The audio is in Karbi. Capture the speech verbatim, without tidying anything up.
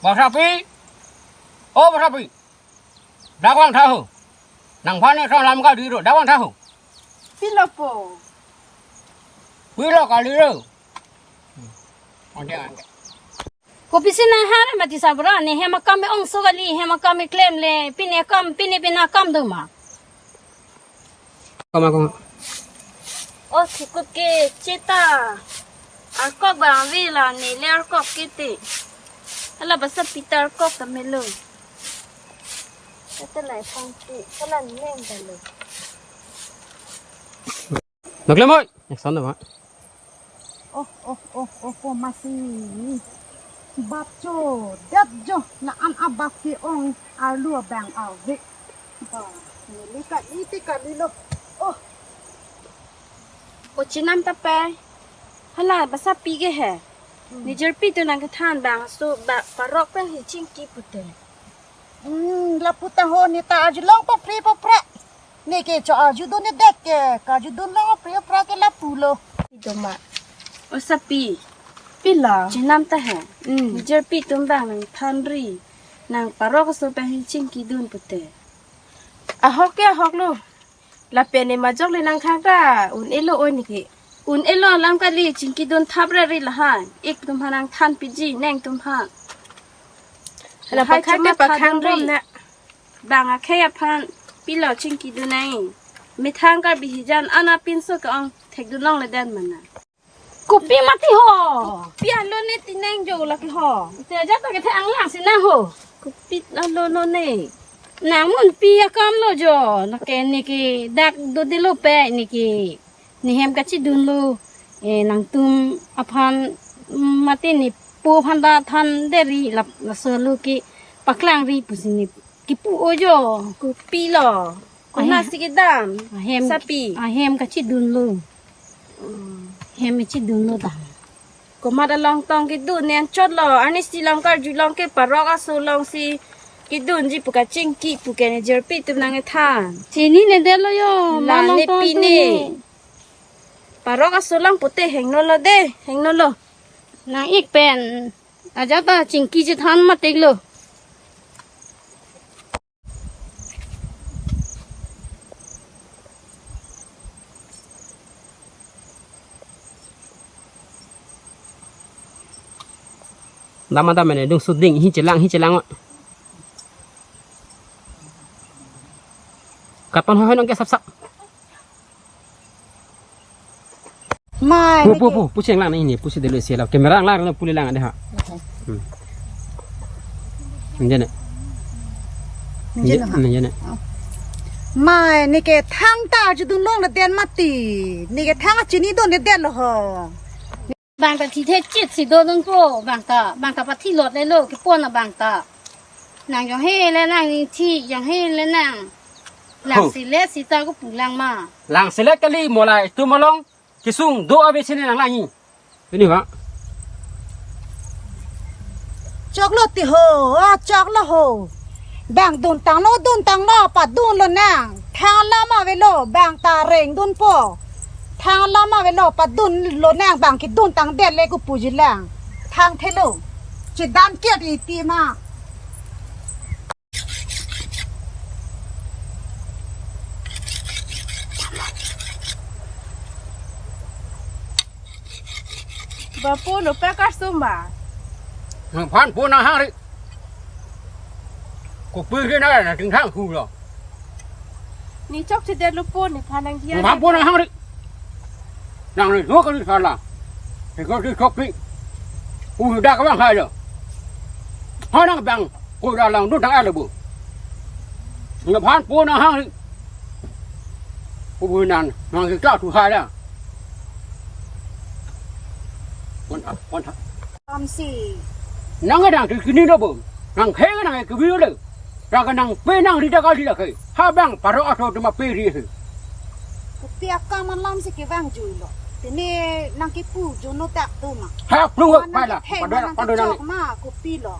Basapi. O Basapi. Dak vangtha ho. Nangphan ne thong lam kali ro. Dak vangtha ho. Pilo po. Pilo kali ro. Ante, ante. Kopisi nang har mati sabra ne hem akam me ongso kali, hem akam me klemle, pine akam, pine pine akam do ma. Koma, koma. O sukut ke cheta. Arkok bang ave la neli arkok ke te. Hala Basapi ta arkok ta melo. Ata lai pangti, hala neng ta lo. Nang klem oi. Action dong, ha. Oh, oh, oh, oh, po masi. Bap cho, dap jo, la-an abap ke-ong, arlo abang ave. Ba, neli kali te kalilo. Oh. O chenam ta pe. Hala Basapi ke he. Hmm. Nijirpi atum nangkethan bang aso ba parok pen hi chingki pute. Hmm, lapu ta ho ne ta arjulong papri papra. Ne ke cho arjudundedet ke, karjudun long apri apra ke lapulo. Ido ma. O Basapi. Pila. Chenam ta he. Hmm. Nijirpi atum bang nangthanri. Nang parok aso pen hi chingkidun pute. Ahok ke ahok lo. Lapen ne majok le nangkhang ta un-elo oi ne ke. Un-elo alam kali chingkidun thap ra ri lahai. Ik atum aphan nangthanpiji neng atum aphan. Lahai pakhang chama te pakhang thanri. Bom na. Bang akhei aphan pilo chingkidun nai. Methang Karbi hijan ana pinso ke-ong thekdun longledet mana. Kopi mati ho. Kopi alo ne ti neng jo lake ho. Te ajat ta kethe anglang si nang ho. Kopi alo lo ne. Nang munpi akam lo jo. Lake ne ke dak dodelo pe ne ke. Ne hem kachidunlo. Eh, nangtum aphan, mm, mati ne po aphan ta thanderi lap laso lo ke paklangri pusi ne kipu o jo. Kopilo. Kona si kedam. Ahem, Basapi. Ahem kachidunlo. Hmm. Hem kachidunlo ta. Komat along tong kedun ne anchotlo. Arnisi along karjulong ke parok aso along si kedunji pu kachingki pu ke nijirpi atum nangkethan. Chinidetlo jo. La malong ne tong pi tu ne. Ne. Parok aso along pute hingno lo de, hingno lo. Nang ik pen. Ajat ta chingki chethan matik lo. Dam dam ne dung suding hi chelang hi chelang. Katon ho nong ke sap sap. Mai, pu, pu, pu, pu cheng lang ni, pu si delo si la. Camera lang, lang, puli lang ada ha. Hmm. Nang jana. Nang jana ha. Nang jana. Mai, ne ke thang ta arjudun longledet mati. Ne ke thang chinidundedet lo ho. Bang ta thithe chit si dodunpo, bang ta, bang ta pathi lot le lo, kipon na bang ta. Nang jong he le nang ne thi, jong he le nang. Ho. Lang si le sita ko pulang ma. Lang si le kali mo la itum along. Kesung do ave sini nang lang ni. Ini, Pak. Choklo ti ho, ah, choklo ho. Bang duntanglo, duntanglo, padunlonang. Thang alam avelo, bang ta rengdunpo. Thang alam avelo, padunlonang, bang keduntangdet le kopuji lang. Thangthelo. Chedan ke di ti ma. Bapu no pekar sumba. Nangphan pu nanghangri. Kopi ke na na ting thang hu lo. Ne chokchedet lo pu nephan nangdiya. Nangphan pu nanghangri. Nang ne lo kali sala. He ko ti chokpi. U dak bang hai lo. Ha nang bang. Ko da lang dun tang alo bu. Nangphan pu nanghangri. Ko bu nan nang kita tu hai la. Kon ta, kon ta. Amsi. Nang kadang tu kini do bu. Nang khe nang ke bi lo. Ra ka nang pe nang ri ta kali la ke. Ha bang parok aso atum ape ri he. Kopi akam alam si kevang jui lo. Tene nang kepu jono tak tu ma. Ha plu. Mana pai la. Ketheng padu, mana padu nang kechok ni. Ma kopi lo.